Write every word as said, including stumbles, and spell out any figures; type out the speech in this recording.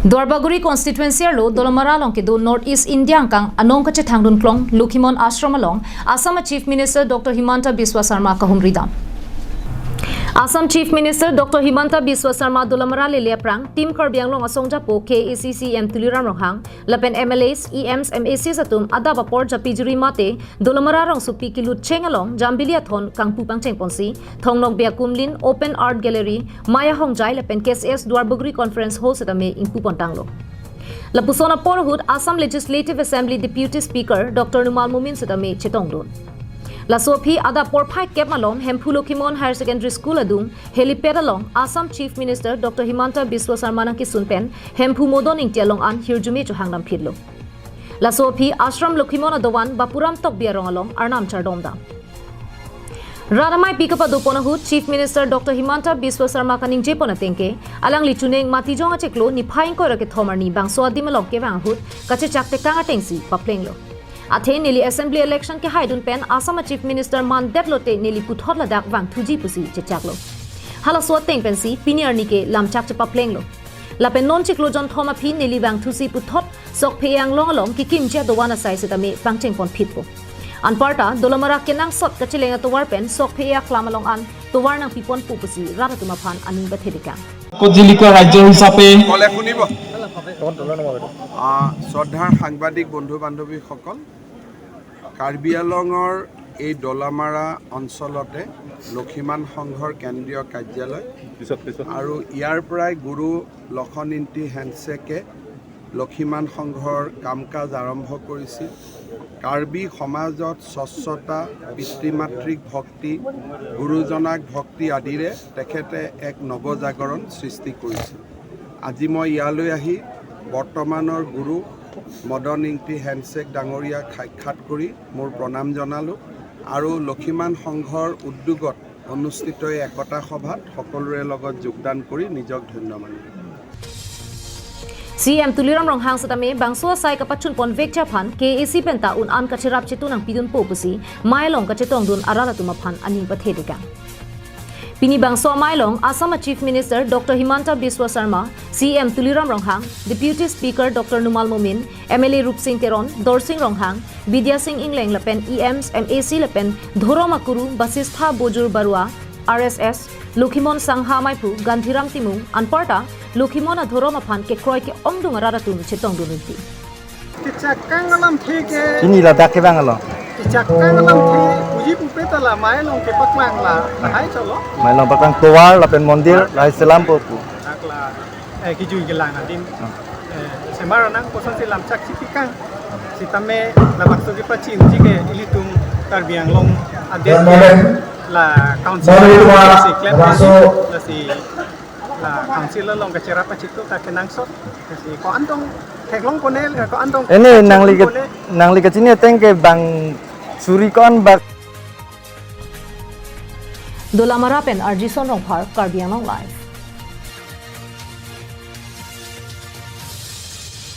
Duarbagori constituency arlo Dolamara along kedo North East India angkang anong kachethangdun klong Lokhimon Ashram along Assam Chief Minister Doctor Himanta Biswa Sarma kahumri dam. Assam Chief Minister Doctor Himanta Biswa Sarma Dolamara lele aphrang Team Karbi Anglong asong japo K A A C C E M Tuliram Ronghang lapen M L As, E Ms, M A Cs atum adap apor japi juri mate Dolamara rongsopi kilut cheng along Jambili athon kangpu pangcheng ponsi Thongnokbe akumlin, Open Art Gallery, Maya Hongjai lapen K C S Duarbagori Conference Hall setame ingpu pontanglo. Lapuson apor ahut Assam Legislative Assembly Deputy Speaker Doctor Numal Momin setame chetongdun. Laso aphi adap porphai kep malom Hemphu Lokhimon Higher Secondary School adung helipad along Assam Chief Minister Doctor Himanta Biswa Sarma nangkesun pen Hemphu Modon Ingti along an hirjume chohangdam phitlo. Laso aphi Ashram Lokhimon adovan Bapuram Tokbi arong along arnam chardom dam. Rat amei pi kapado pon ahut Chief Minister Doctor Himanta Biswa Sarma kaningje pon ateng ke, alangli chuning Matijong achiklo niphai ingkoi ra kethom arni bangso adim along kevang ahut kachechak tekang atengsi paplenglo. Athe neli Assembly election kehaidun pen Assam a Chief Minister mandetlote neli puthot ladak vangthuji pusi chechaklo. Halaso ateng pensi pini arni ke lamchak chepaplenglo. Lapen non chiklo jonthom aphi neli vangthusi puthot Sokphe Anglong along kikimji adovan asai setame pangcheng pon phitpo. Anparta Dolamara kenangsot kacheleng atovar pen Sokphe aklam along an tovar nangpi ponpo pusi rat atum aphan aning pathedekang. কজিলিকা ৰাজ্য হিচাপে ক'লে শুনিব। আহ, শ্ৰদ্ধাৰ সাংবাদিক বন্ধু বান্ধৱীসকল, কাৰ্বি আংলঙৰ এই দলামাৰা অঞ্চলতে লক্ষীমান সংঘৰ কেন্দ্ৰীয় কাৰ্যালয় পিছত, পিছত। আৰু ইয়াৰ পৰাই গুৰু লক্ষীমান ইংতি হেণ্ডছেকে লক্ষীমান সংঘৰ কাম কাজ আৰম্ভ কৰিছিল। কাৰ্বি সমাজত স্বচ্ছতা, পিতৃ মাতৃক ভক্তি, গুৰুজনাক ভক্তি আদিৰে তেখেতে এক নৱজাগৰণ সৃষ্টি কৰিছিল। আজি মই ইয়ালৈ আহি বৰ্তমানৰ গুৰু মদন ইংতি হেণ্ডছেক ডাঙৰীয়াক সাক্ষাৎ কৰি মোৰ প্ৰণাম জনালোঁ আৰু লক্ষীমান সংঘৰ উদ্যোগত অনুষ্ঠিত এই একতা সভাত সকলোৰে লগত যোগদান কৰি নিজক ধন্য মানিলোঁ। C M Tuliram Ronghang setame bangso asai kapachun ponvekji aphan K A A C penta un-an kacherap chetu nangpidunpo pusi mei along kachetongdun arat atum aphan aning pathedekang. Pini bangso amei along Assam a Chief Minister Doctor Himanta Biswa Sarma, C M Tuliram Ronghang, Deputy Speaker Doctor Numal Momin, M L A Rupsing Teron, Dorsing Ronghang, Bidya Sing Engleng lapen E Ms, M A C lapen Dhorom Akuru Basistha Bojur Barua, R S S, Lokhimon Sangha Maiphu, Gandhiram Timung, anparta Lokhimon adhorom aphan kekroi ke-ongdung arat atum chetongdun rinti. Kechakang alamthe ke. Pini ladak kevang alo. Kechakang alamthe puji pupe ta la mei along kepaklang la. Hai cholo. Mei along paklang tovar lapen mondir lahai selam po pu. Dak la, eh, kijui kelang adin. Ah. Eh, semar anang kosonsi lamchak si pikang. Sitame labangso kepachinji ke ilitum Karbi Anglong adet ke la council si klem si la si la council along kacherap achitu ta kenangsot. Si ko-an dong theklong kone, ko-an dong Ene nangli ke, kone. Nangli kachini ateng ke bang suri ko-an bak. Dolamara pen Arjison Rongphar, Karbi Anglong Live.